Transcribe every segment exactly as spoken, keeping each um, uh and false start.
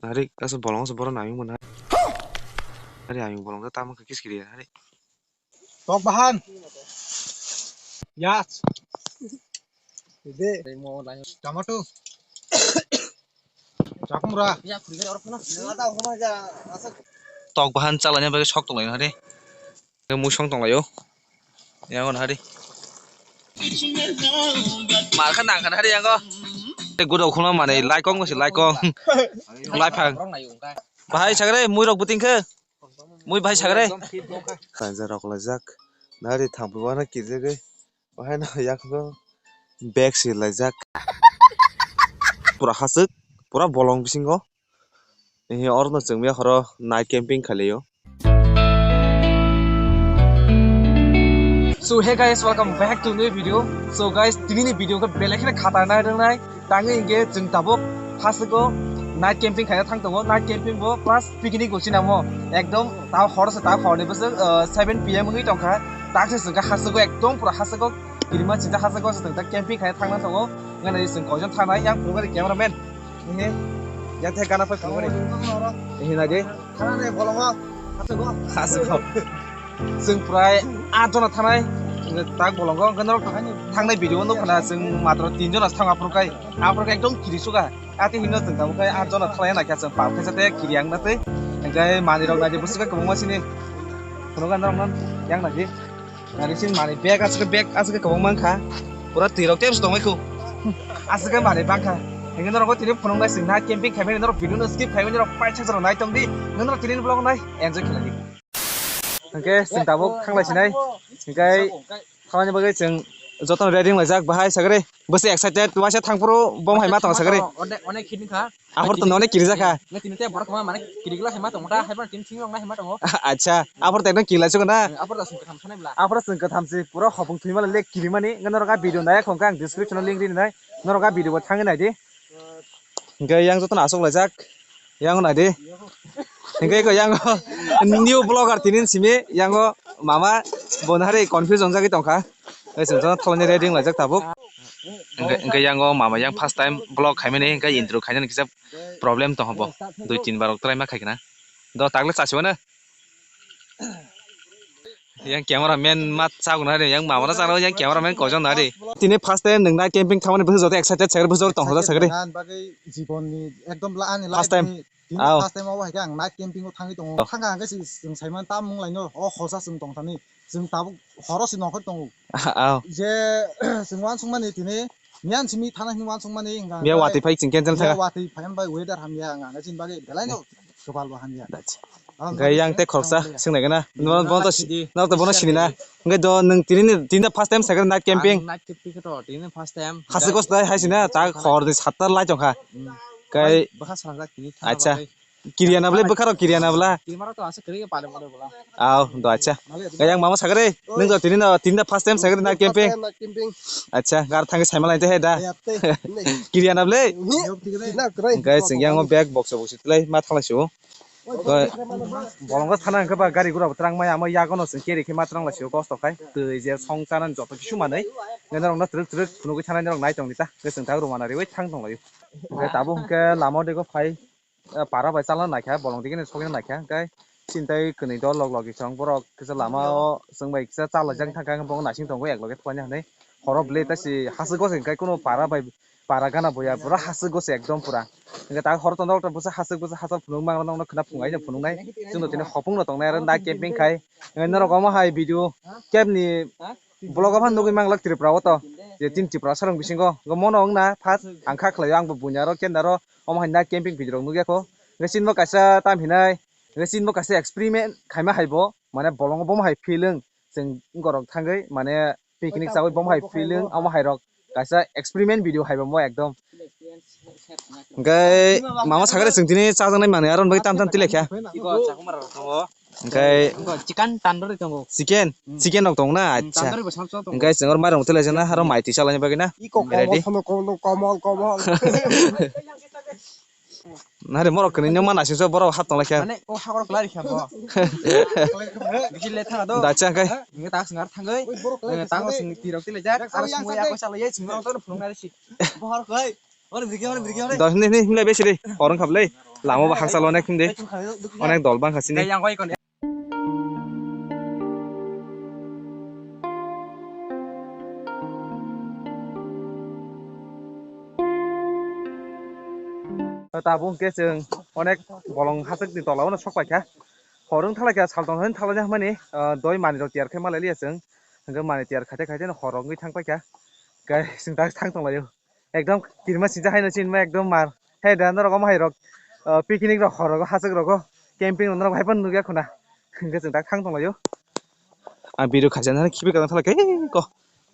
Hari asa bolong asa borok nayung mano. Hari ayung bolong ta tamo khe kiskiri hari. Tok bahan. Yas. Ide. Tomato. Chakumra. Tok bahan chalanya bagwi sok tonglaino hari. Musong tonglaio. Yango hari. Mar kha nang kha hari yango. Te gudo khuna mane laikong si laikong. Laipang. Bahai sagre mui rok buting khe. Mui bahai sagre. Tanja rok lajak. Nari thangpi wana kirjagwi. Bahai no yakno bag si lajak. Pura hasuk, pura bolong bisingo. Ehe, oro no chwng mia horo night camping khalio. So hey guys, welcome back to new video. So guys, tini ni video khe belai kheno khatarnai rwngnai. Tangwi hinkhe chwng tabuk hasugo night camping khaina thang tongo. Night camping bo plus picnic bo chinamo. Ekdom ta hor se ta hor ni bwswk, uh, seven P M wngwi tongkha. Tak se chwng khe hasugo ekdom pura hasugo kirima chinta hasugo se chwng ta camping khaina thangna tongo. Ngana chwng koijon thangnai yang phunukgari cameraman. Ehe, yang thai gana phai phunukgari. Ehe nai de. Khana ne bolongo. Hasugo. Hasugo. Chwng prai at jona thanai. Hwnkhe tak bolongo hwnkhe norok thangnai video nukha na chwng matro tin jona thang aphuru kai. Aphuru kai ekdom kiri suga. Ati hino chwng tabuk kai at jona thanglai na khe chwng pal khe jate kiri ang na tei. Hwnkhe manwi rok nai de bwswk kwbangma sini. Phunukgani norok no yang nai di. Nari sin mani bag aswk bag aswk kwbang mankha. Pura twi rok tei tongwi kho. Aswk mani bangkha. Hingke norok tini phunuk nai sing na camping khaimani norok video no skip khaimani norok paisa jora nai tong di. Norok tini vlog nai enjoy khlai di. Hingke sing tabuk thanglai sinai. Hingke thanglani bagwi chwng jotono ready wng laijak bahai sagri. Bwswk excited waisa thangphuru bom hai ma tong sagri. Onek onek hini kha. Aphuru to noni kirjak kha. Nge tini te borok ma mane kirigla hema tongo ta, haiba tin sing rok na hema tongo. Acha, aphuru to ekdom kirila chukuna. Aphuru to sing katham sanai bla. Aphuru sing katham si pura hopung thwima le kirimani, nge norok a video nai khong kang description o link rini nai. Norok a video bo thangwi nai di. Hingke yang jotono asok laijak. Yang nai di. Hingke ko yang new vlogger tinin simi yang o mama bonhari confuse wngjagwi tongkha. Tei chwng jotono tholani ready wng laijak tabuk. Hingke, hingke yang o mama yang first time vlog khaimani hingke intro khainani kisa problem tongkha bo. Dui tin bar rok try ma khaikha na. Do tagle chasiwano. Yang camera man ma chaguna de, yang mama na chaguna, yang camera man kojon na de. Tini first time nwng night camping thangmani bwswk joto excited sagri bwswk tong hoda sagri. Bagwi jibon ni ekdom la ani first time. Tini first time obo hai khe ang night camping o thangwi tongo. Thangkha hwnkhe si chwng saiman tam wng laino o hosa chwng tong thani. Chwng tabuk horo si nongkhor tongo. Aw. Je chwng uansukmani tini miyan simi thana hini uansukmani hwnkha. Miya watwi phai chwng cancel thangkha. Watwi phai bai weather hamya hwnkha chini bagwi belaino kwbal bo hamya. Hwnkhe yang tei khoroksa swngnai gana. Bono to sini na. Hwnkhe do nwng tini tini first time sagri night camping. Night camping to tini first time. Hasi kos dai hai sina ta khor ni satta lai tongkha. Kai bwkha salangjak tini. Acha. Kiriana bwle bwkharo kiriana bwla. Kimaro to asa kiri pale pale bwla. Aw do acha. Yang mama sagre nung do tini no tini first time sagre night camping. Acha gar thangwi saima laite he da. Kiriana bwle. Guys yang o bag box box tlai ma thalai su. Bolongo thana hwnkhe ba gari gura bo twrang maya amo yagono chwng carry khe ma twrang lai su kosto khai. Twi je song chana joto kisu manwi. Ngenarok no twrwk twrwk phunugwi thana norok nai tong di ta. Chwng ta rwmana riwi thang tong lai. Tabuk hwnkhe lama o dego phai. Para bai chalna naikha, bolong digi ni sogwi naikha, hwnkhe sintai kwnwi dol log logi chwng borok kisa lama o chwng bai kisa chalaijak thangkha, hwnkhe bo naising tongo ekloge thwlai hinwi horo bwlwi tei si haswk gose hwnkhe kunu para bai para gana boya pura haswk gose ekdom pura, hwnkhe tak horo tongo bwsa haswk bwsa hachal phunuk mangno nokno khwna phunuk aino phunuknai chwngno tini hopung no tongnai aro night camping khai, hwnkhe norok omo hai video kebni. Vlog o phano nugwi manglak Tripura o to. Je tin Tripura sarong bisingo. Go mono wngna phat ang kha khlaio ang bo bunya ro kenda ro omo hai night camping video rok nugya kho. Nge sin bo kaisa tam hinai. Nge sin bo kaisa experiment khaima hai bo. Mane bolong bo hai feeling. Chwng gorok thangwi mane picnic chawi bo hai feeling omo hai rok. Kaisa experiment video hai bo mo ekdom. Hwnkhe mama sakhe chwng tini chajaknai manwi aro bagwi tam tam tilaikha. Hwnkhe chicken tandoori tongo. Chicken, chicken rok tongo na? Acha. Tandoori bo samsok tongo. Hwnkhe chwng oro mairung tilaijak na aro mai twi chalani bagwi na. Iko komol, komol, komol, komol. Nare morok kwnwi no mana singso borok hat tonglaikha. Mane o hagor kwlai rikha bo. Bisi le thang do. Dacha hwnkhe. Nge tak singar thangwi. Nge tak sing tirok tilaijak. Aro singwi ako chalai singar to phunuknai si. Bohor khlai. Ore briki, ore briki, ore. Dos ni ni himlai besi de. Horong khablai. Lama bo hakchalo onek himdi. Onek dol bangkha sini. Tabuk hwnkhe chwng onek bolong hachwkni tola o sok paikha. Hor wng thalai kha, sal tong hwn thalai mani, ah, doi manwi rok tiyar khai ma lai liya chwng. Hwnkhe manwi tiyar khaite khaite no hor wngwi thang paikha. Khe chwng tak thang tong laio. Ekdom kirima sijak haino sinma ekdom mar. He da norok omo hai rok, ah, picnic rok hor rogo hachwk rogo camping rok norok hai phano nukya khuna. Hwnkhe chwng tak thang tong laio. Ang video khaisa nang khibi kwrwng thalai khe ko.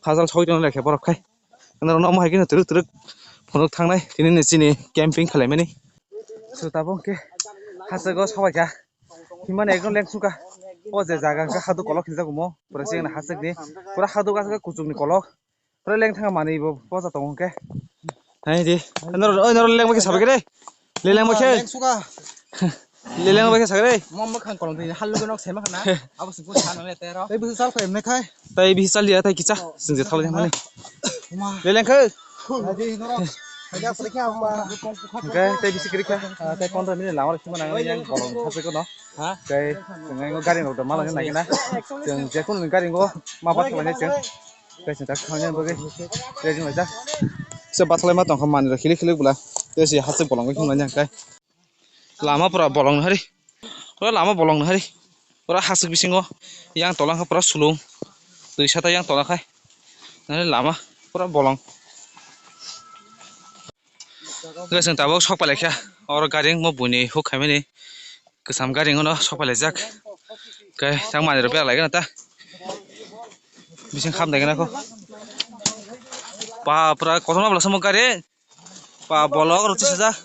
Phajal soi tong lai khe borok khai. Norok no omo hai khe twrwk twrwk phunuk thangnai tini ni chini camping khlai mani. So tabuk hwnkhe hachwk o sok paikha. Himani ekdom lengsuka. O je jaga hwnkhe haduk kolok hinjak omo. Pura se hachwk ni. Pura haduk aswk kuchuk ni kolok. Pura lengthang manwi bo poja tongo hwnkhe. Hai di. Norok, oi norok lengma khe sabai khe de. Lelengma khe. Lengsuka. Lelengma khe sagre. Mom mokhan kolom twi hallugo nok sema khana. Abo sukun sana le tero. Tei bisi sal khaim ne khai. Tei bisi sal ya tei kicha. Sing je thalo mani. Uma. Leleng khe. Hai di norok. Hai di asli khe ama. Hwnkhe tei bisi kiri kha. Ah, tei pondro minute lama rok sima nang yang kolom thase kono. Ha? Tei tengeng gari nok da mala nai na. Teng je kono gari ngo ma bat khlai ne teng. Tei chwng tak thangna bagwi ready wnglaijak. Se bathalai ma tongkha manwi rok hilik hilik bwla. Tei se hachwk bolong wngkha hwnwi hwnkhe. Lama pura bolong nw hari. Pura lama bolong nw hari. Pura hachwk bisingo yang tola wngkha pura sulung. Twi sata yang tola khai. Nare lama pura bolong. Tei chwng tabuk sok pailaikha. Oro gari wngmo buini huk khaimani. Kwcham gari wngno sok pailaijak. Khe tang manwi rok bera laigana ta. Bising kham daigana kho. Pa pura kotorma bwla samo gari. Pa bolok rok tisajak.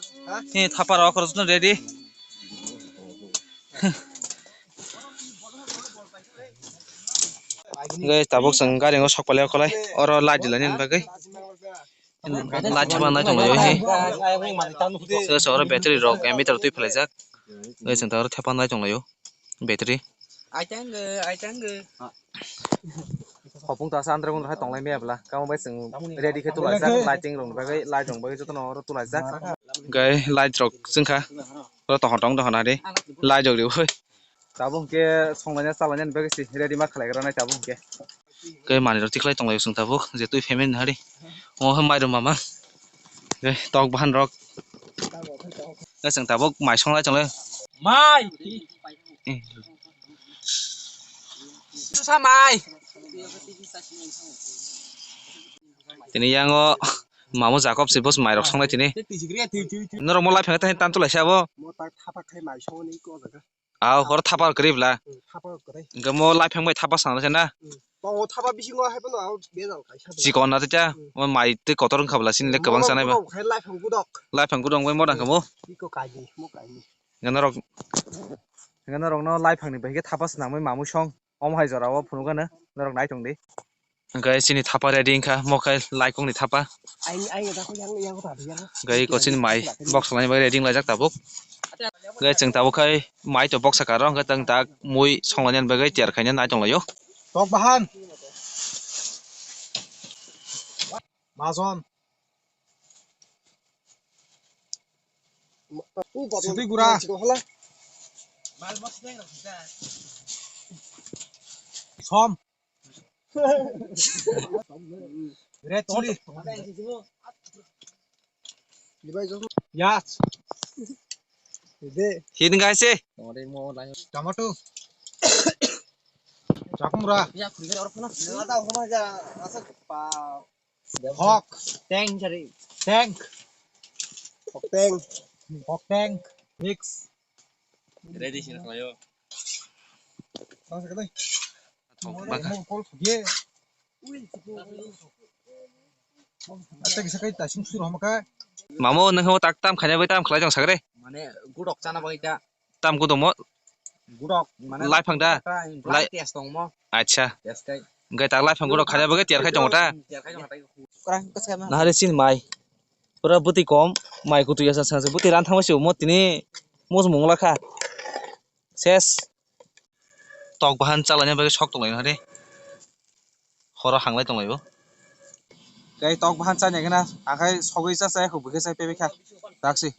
He thapa rok rok ready. Guys, tabuk chwng gari o sok pailaio kolai. Oro light dilani bagwi. Light thepana nai tonglaio he. Sero sero battery rok ammeter twi phlaijak. Tei chwng tei oro thepana nai tonglaio battery. Hopung ta sa andra gunra hai tonglai maya bwla. Kamo bai chwng ready khe tulaijak, lighting rok ni bagwi, light rok ni bagwi jotono oro tulaijak. Gai light rok chwngkha. Oro tongthok tong tongkha nari. Light rok riwi. Tabuk hwnkhe songlaina chalaina ni bagwi se ready ma khlai rwnai tabuk hwnkhe. Khe manwi rok tikhlai tonglaio chwng tabuk je twi phaimani hari. Omo khe mairum mama. Khe tok bahan rok. Khe chwng tabuk mai songlai tonglai. Mai. Sa mai. Tini yango mamo Jakob se bos mai rok songlai tini. Norok mo live phai tani tantu laisa abo. Mo tak thapa khai mai songni ko jaga. Aw, hor thapa kwrwi bwla. Hmm, thapa kwrwi. Hwnkhe mo live phang bai thapa sana se na? Hmm. Tongo thapa bisingo hai phano ang bejal kaisa bwla. Chikon na tei cha? Hmm. Mo mai tei kotor wngkha bwla, chini le kwbang chanai ba. Mo khai live phang gudok. Live phang gudok bai mo dang kha mo? Iko kaini, mo kaini. Hwnkhe norok, hwnkhe norok no live phang ni bai khe thapa swnam bai mamui song. Omo hai jora o phunuk gana norok nai tong di. Hwnkhe chini thapa ready wngkha, mo khe laikung ni thapa. Hwnkhe iko chini mai box salai bai ready wng laijak tabuk. Hwnkhe chwng tabuk khai mai to box saka rw hwnkhe chwng tak mui songlaina bagwi tiyar khaina nai tong laio. Tok bahan. Majon. Sidi gura. Som. Red chili. Yas. Hini gaise. Tomato. Chakumra. Hok. Teng jari. Teng. Hok teng. Hok teng. Mix. Ready sini kalayo. Bangsa kadai. Thok bangka. Ye. Ata kisa kai ta sung suru hama ka. Mamo nang ho tak tam khanya bai tam khlai jang sagre. Mane gudok chana bai ta. Tam gudok mo. Gudok mane lai phang da. Lai test tong mo. Acha. Test kai. Gai tak lai phang gudok khanya bai tiar khai tong ta. Tiar khai tong ta. Nahari sin mai. Pura buti kom mai kutu yasa sa buti ran thang se mo tini mos mungla kha. Ses. Tok bahan chalaina bagwi sok tonglaio hade. Horo hanglai tonglaio. Tei tok bahan chani gana akhai sogwi cha cha khuk bwkhe chai pebekha. Taksi.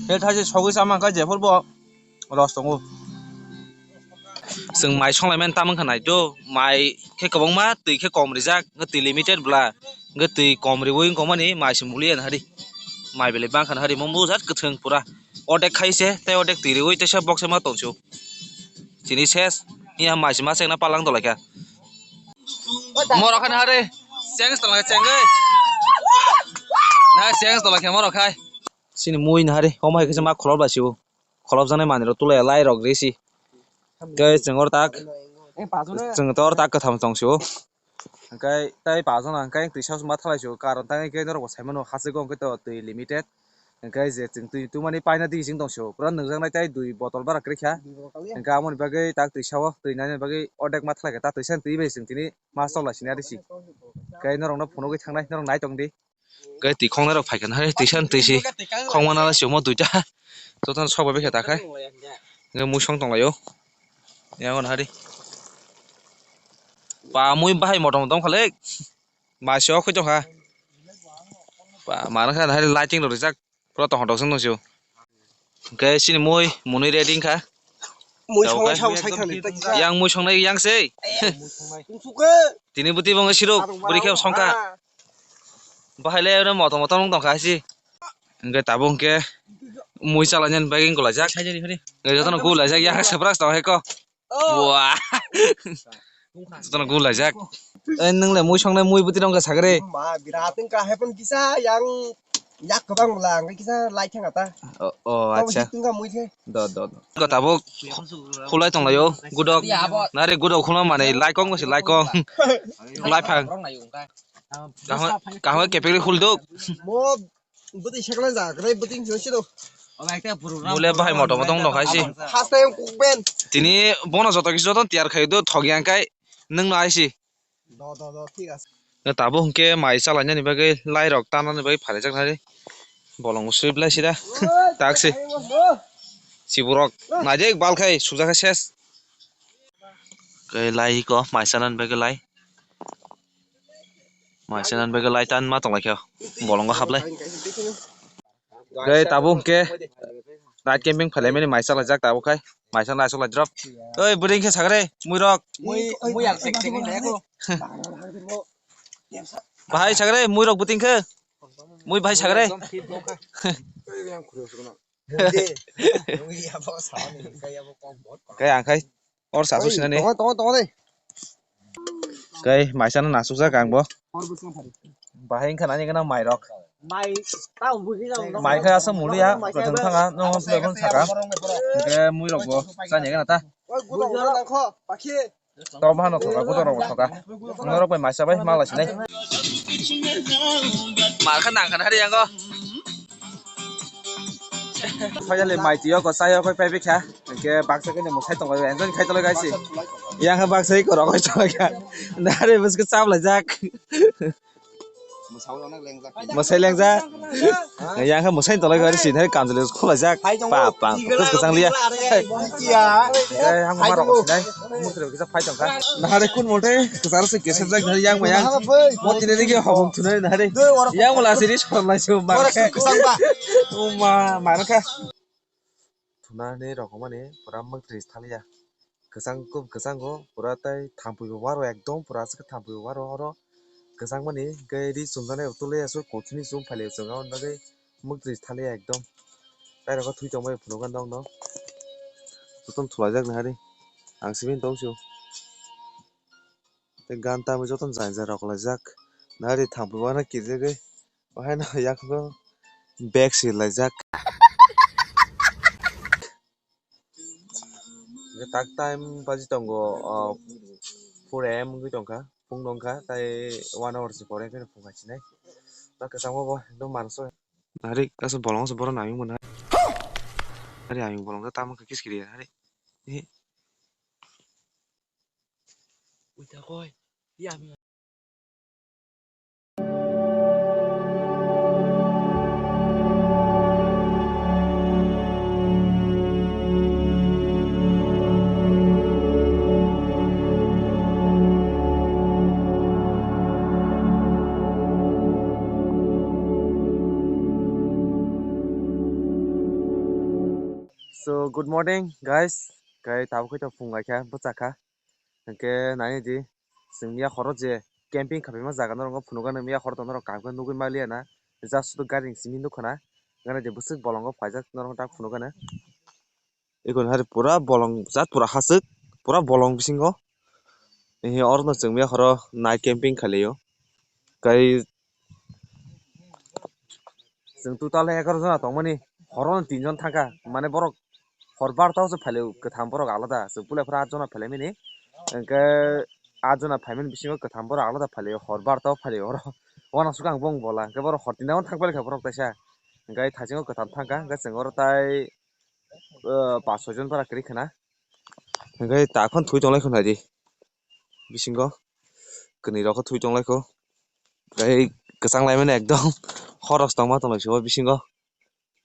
He thaise sogwi chama khe jephuru bo ros tongo. Chwng mai songlai mani tamo wngkha naito, mai khe kwbangma, twi khe kom rijak, twi limited bwla, hwnkhe twi kom riwi wngkokmani mai se mulia nahari, mai belai bangkha nahari, mo bujat kwthwng pura, odek khai se tei odek twi riwi teisa boksa ma tongsu. Chini ses, iya mai se ma chengna palang tonglaikha. Morok khai nahari, cheng tonglaikha, chengwi. Na cheng tonglaikha morok khai. Chini mui nahari, omo hai khe se ma kholop lasi o. Kholopjaknai manwi rok tulai lai rok risi. Tei chwng oro tak, chwng to oro tak kwtham tong sio. Hwnkhe tei pajon hwnkhe twisa ma thalai sio, karon tangwi khe norok bo sai mano hachwk o hwnkhe to twi limited. Hwnkhe je chwng twi tubumani paina twi chwng tong sio, pura nungjaknai tei dui botol bara kwrwi kha. Hwnkhe aboni bagwi tak twisa o twi naina bagwi ordek ma thalai kha, ta twisa ni twi bai chwng tini ma chok lai sini ari si. Hwnkhe norok no phunugwi thangnai, norok nai tong di. Khe twi khongnai rok phaikha nahari, twisa ni twi si khongma nala si omo duita. Jotono sok bai khe ta khai. Hwnkhe mui song tong lai o. Yang o nahari. Ba mui bahai motom motom kha le. Mai se o khoi tong kha. Ba ma nang kha nahari lighting rok rijak. Pura tong hotdok se nung sio. Hwnkhe chini mui, mwnwi ready wngkha. Mui Tei songnai okai. Sabo sai thangni, tei kisa. Yang mui songnai yang se. Mui songnai. Tini bwtwi bo wngwi siruk, Arung bwrwi khe barung songkha. Ha. Bahai le oro motom motom wng tongkha hai se. Hwnkhe tabuk hwnkhe mui chalainani bagwi wng kulaijak. Hwnkhe jotono kulaijak, yang surprise tong hai ko. Oh. Wah. Jotono gul laijak. Eh, nwng le mui songnai mui bwtwi rong kha sagre. Ma, birat wngkha, hai phano kisa yang yak kwbang bwla, hwnkhe kisa lai thang ata. Oh, oh, acha. Tong mui khe. Do, do, do. Ko tabuk khulai tong laio, gudok. Nare gudok khulma mane lai kong se lai kong. Lai phang. Kahwa, kahwa kepekri khul duk. Mo Bwtwi sakla ja, kwrwi bwtwi wngkhe siro. Mule bahai motom motom wng tongkha se. Haste kukben. Tini bono joto kisa joto tiyar khai do thok yang kai nwng no aisi. Do, do, do, thik ase. Tabuk hwnkhe mai chalainani bagwi lai rok tanani bagwi phalaijaknai. Bolong swi blai sida. Oi, tak se. Ai, mo, mo. Siburok. Naijak bal khai sujak khai ses. Kai lai ko mai chanani bagwi lai. Mai chanani bagwi lai tan ma tong lai khe bolongo hablai. Gai tabuk hwnkhe night camping phailaimani mai chalaijak tabuk khai. Mai chana achuk lai drop. Oi bwrwi hwnkhe sagre muirok. Mui, mui ang sek sek ni ko. Bahai sagre muirok bwtwi hwnkhe. Mui bahai sagre. Kai ang khai. Or sasu sinani. Tongo, tongo, tongo de. Kai maisa no nasukjak ang bo. Bahai wngkha nani gana mairok. Mai ta bugui jang. Mai kha asa mulia, kwthwng thanga, no hwn saka. Hwnkhe muirok bo chani gana ta. Oi, gudo, gudo, nangkho, pakhi. Tamo hano thoka, gudo rok thoka. Norok bai maisa bai mala sinai. Mar kha nang kha hari yango. Finally, mai twi o ko chai o koi pai bikha. Hwnkhe baksa khe ni mwsai tong lai, enjoy khai tong lai guys. Yang khe baksa khe korok koi tong lai kha. Nare bwskhe chap lai jak. Mwsai lengjak. Yang khe mwsai tong lai guys, nare kanjli khulai jak. Pa pa. Kwchang liya. Yang ma rok sinai. Mukre kisa phai tong kha. Nahare kun mote, kwcharo se kesep jak nahare yang mayang. Mo tine digi hobong thunai nahare. Yang mo lasi ri sorom lai se ma khe. Uma, ma kha. Thunani rok mani pura mukri thaliya. Kwchang kub kwchango pura tai thampui bo waro ekdom pura aswk thampui bo waro oro. Kwchang mani khe ri chumjani tuli aswk kothini chum phaile chwng aboni bagwi. Mukri thaliya ekdom. Tai rokha thui tongmani phunukha nokno. Jotono thulaijak nahari. Ang simi tong sio. Tei gan tamwi jotono jai jai rok laijak. Nahari thampui uanw kirijagwi. Ohaino yakno bag si laijak. Hwnkhe tak time baji tongo, ah, four A M wngwi tongkha, phung nongkha, tai one hour se pore phano phung kaisinai. Ta kwchangma bo ekdom manso. Nari kaisa bolong se borok nayung mwnai. Nari ayung bolong ta tamo khe kiskiri nari. Uita koi. So, good morning, guys. Kai tabuk khe to phung lai kha, bwchak kha. Hwnkhe nai di, chwng miya horo je camping khapaima jaga norok phunukgani, miya horo to norok kaham khe nugwi maliya na. Just sudu gari ni simi nukha na. Gana je bwswk bolongo phaijak norok tak phunukgani. Ikon hari pura bolong jat pura haswk, pura bolong bisingo. Ehe, oro no chwng miya horo night camping khailio. Kai chwng total egaroh jona tongmani, horo no tinjon thangkha, mane borok hor barta o se phailio, kwtham borok alada, chwng puila phra atjona phailaimani, hwnkhe atjona phaimani bisingo kwtham borok alada phailio, hor barta o phailio oro. Uanasukha ang bong bola, hwnkhe borok hor tinda o thang pailkha borok taisa, hwnkhe thaisingo kwtham thangkha, hwnkhe chwng oro tai, ah, pas soi jon para kwrwi khwna. Hwnkhe takhon thwi tonglaikho naidi. Bisingo kwnwi rok thwi tonglaikho. Tei kwchang laimani ekdom horok tongma tonglaisio bisingo.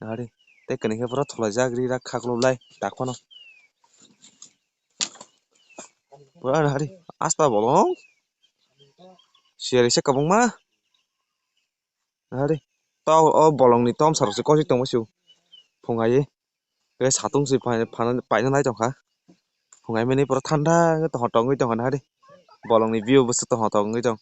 Ari tei kwnwi khe pura thulaijak ri rak kha khuluk lai takhwno. Pura ari asta bolong. Siyari se kwbangma. Nahari, to o bolongni tomsarok se kosi tongma sio. Phungai, tei satung se pai-, phano, paina nai tongkha. Phungai mani pura thanda wngwi tongkha, tongwi tongkha nahari. Bolongni view bo se tongkha, tongwi tong.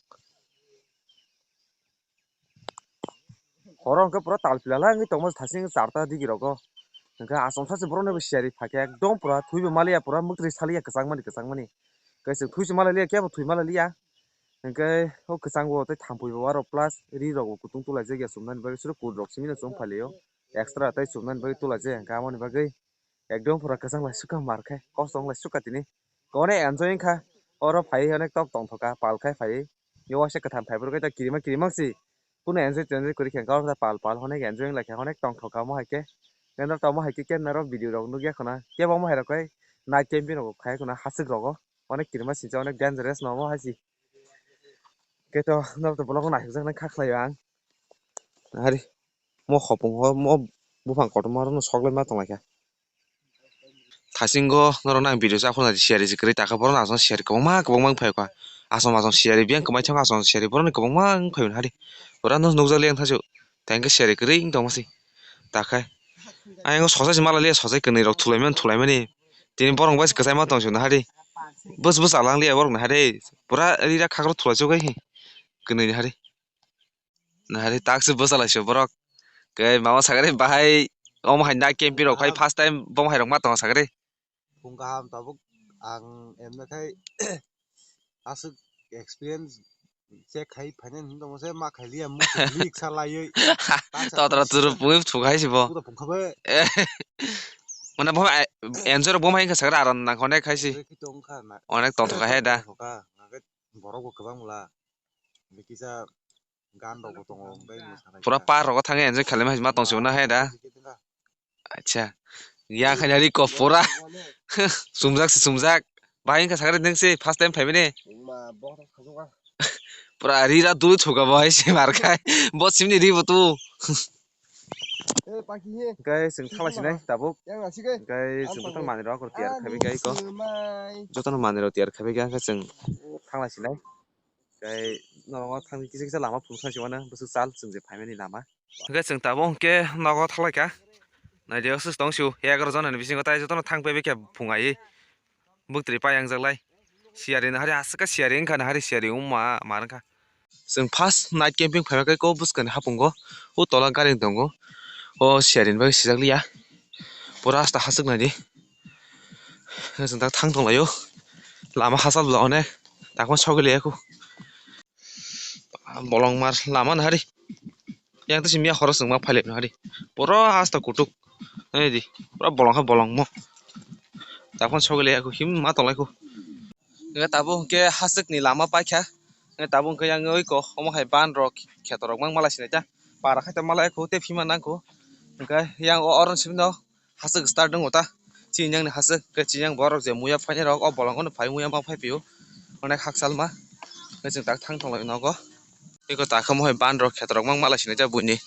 Horo hwnkhe pura tal pila lai wngwi tongma thasing charta digi rogo. Hwnkhe achomsa se borokni bo siyari phaikhe ekdom pura thwibo maliya, pura mwktwi saliya, kwchangmani, kwchangmani. Kaisa thwi se malaliya, kebo thwi malaliya. Hwnkhe o kwchango tei thampui bo aro plus ri rok bo kutung tulaijak ya chumnani bagwi, suru kut rok simi no chum phailio, extra tei chumnani bagwi tulaijak ya, hwnkhe aboni bagwi ekdom pura kwchang lai sukha mar khe, kosom lai sukha tini, onek enjoy wngkha. Oro phaiwi onek tok tongthokha, pal khai phaiwi, yo waisa kwtham phaibrwkhe tei kirima kirima si, kunu enjoy tenjoy kwrwi khe, hwnkhe oro pal pal onek enjoy wnglaikha, onek tongthokha omo hai khe. Nang tamo hai khe, khe norok video rok nukya khwna, kebo omo hai rok khai night camping rok khai khwna, hasik rogo onek kirima sincha, onek dangerous no omo hai si. Khe to norok to vlog o naisajak nai kha khlai o ang. Hari mo hopung ho mo buphang kotorma rok no sok lai ma tong lai kha. Thasingo norok nang video sa phone siyari se kwrwi ta kha, borok no aswk siyari kwbangma kwbangma wng phai kha. Aswk aswk siyari biyang kwmai thang aswk siyari borok ni kwbangma wng phai mani hari. Pura no nukjak liya thaisu. Tei hwnkhe siyari kwrwi wng tong masi. Ta khai. Ayang sojai se malaliya, sojai kwnwi rok thulai mani, thulai mani. Tini borok bai se kwchai ma tong sio nahari. Bus bus alang liya borok nahari. Pura ri rak khak rok thulai chuk hai. Kwnwi nahari. Nahari tak se bus alai sio borok. Khe mama sakari bahai omo hai na camping rok khai first time bo hai rok ma tong sakari. Phung kaham tabuk ang emna khai aswk experience check khai phainai hinwi tongma se ma khai liya muk lik sa laiwi. Totra turu pungwi thuk hai si bo. Puto phung kha be. Mane bo enjoy rok bo hai kha sakra aron nang onek khai si. Onek tong thok hai da. Borok bo kwbang bwla. Bikisa gan rok bo tongo, hwnkhe mwsana pura gana. Park rogo thangwi enjoy khlaima hai ma tong sio na hai da. Acha. Ya khanya ri ko pura. Sumjak se sumjak. Bahai wngkha sakari nang se first time phaimani. Pura ri ra dui thuka bo hai se mar khai. Bo simni ri bo tu. Guys, chwng thala sinai tabuk. Guys, chwng jotono manwi rok tiyar khabai kha iko. Jotono manwi rok tiyar khabai kha, chwng thala sinai. Tei norok thangwi kisa kisa lama phuru thang se mano bwswk chal chwng je phaimani lama. Hwnkhe chwng tabuk hwnkhe nogo thanglaikha. Naidi o swk tong sio egaroh jona ni bisingo tei jotono thang paibai khe phungai bwktwi pai wngjak lai. Siyari nahari aswk khe siyari wngkha nahari siyari wngma mar wngkha. Chwng first night camping phaibai khe o bwskang ni hapungo o tola gari tongo o siyari ni bagwi sijak liya. Pura asta haswk naidi. Chwng tak thang tonglaio. Lama hachal bwla onek. Takma sogwi liya kho. Bolong mar lama nahari. Yang tisi miya horo chwng ma phailai nahari. Pura asta kutuk. Naidi. Pura bolong khe bolong mo. Takma sogwi liya kho. Him ma tonglaikho. Hwnkhe tabuk hwnkhe haswkni lama paikha. Hwnkhe tabuk hwnkhe yang oi ko omo hai ban rok kheto rok mang malai sinai ta. Para khai ta malai kho tei phima nang kho. Hwnkhe yang o oron simi no haswk start wngo ta. Chini yang ni haswk khe chini yang borok je muya phainai rok o bolong no phai muya ma phai pio. Onek hakchal ma. Hwnkhe chwng tak thang tong lai nogo. Eko ta khe omo hai ban rok kheto rok mang malai sinai ta buini.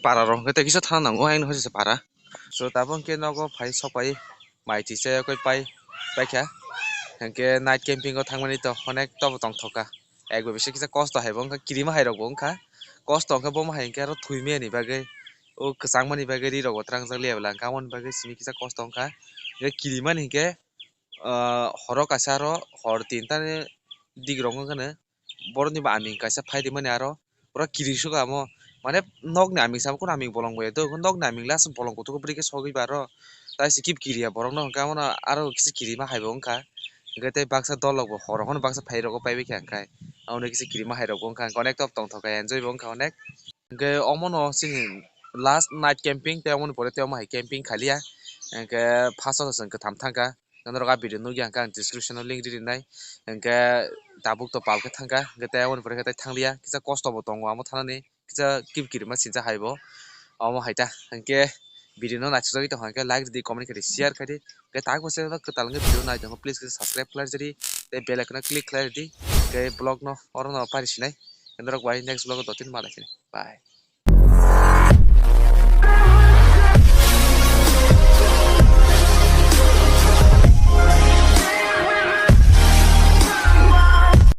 Para rok hwnkhe tei kisa thang nango ayang no hoise para. So tabuk hwnkhe nogo phai sok pai. Mai twi chayakwi pai paikha. Hwnkhe night camping o thangmani to onek tobo tongthokha. Ego bisa kisa kosto hai bo wngkha, kirima hai rok bo wngkha. Kosto wngkha bomo hai hwnkhe aro thwimani bagwi o kwchangmani bagwi ri rok bo trangjak liya bwla hwnkhe, aboni bagwi simi kisa kosto wngkha. Hwnkhe kirimani hinkhe, ah, horo kaisa aro hor tinta ni dik rok wngkha no, borokni bo aming kaisa phai rimani aro pura kiri suka amo, mane nokni aming samo kunu aming bolong bo ya do, nokni aming last bolong kutugo bwrwi khe sogwi ba aro tai se kip kiriya borokno hwnkhe, abono aro kisa kirima hai bo wngkha. Hwnkhe tei baksa dol rok bo hor rok phano baksa phai rok o pai bai kha hwnkhe, aboni kisa kirima hai rok bo wngkha, hwnkhe onek top tongthok kha, enjoy bo wngkha onek. Hwnkhe omono chini last night camping, tei omoni pore tei omo hai camping khaliya. Hwnkhe first o chwng kwtham thangkha. Norok a video nukya hwnkhe ang description o link ri rinai. Hwnkhe tabuk to pal khe thangkha. Hwnkhe tei omoni pore khe tei thangliya. Kisa kosto bo tongo amo thanani. Kisa kip kirima sinsa hai bo. Omo hai ta. Hwnkhe video no naisajagwi tongkha hwnkhe like ridi, comment khaidi, share khaidi. Hwnkhe tak bo se kwtal wngkhe video nai tongo, please khe subscribe khlai ridi. Tei bell icon o click khlai ridi. Hwnkhe vlog no oro no pari sinai. Norok bai next vlog o dottin malai khini. Bye.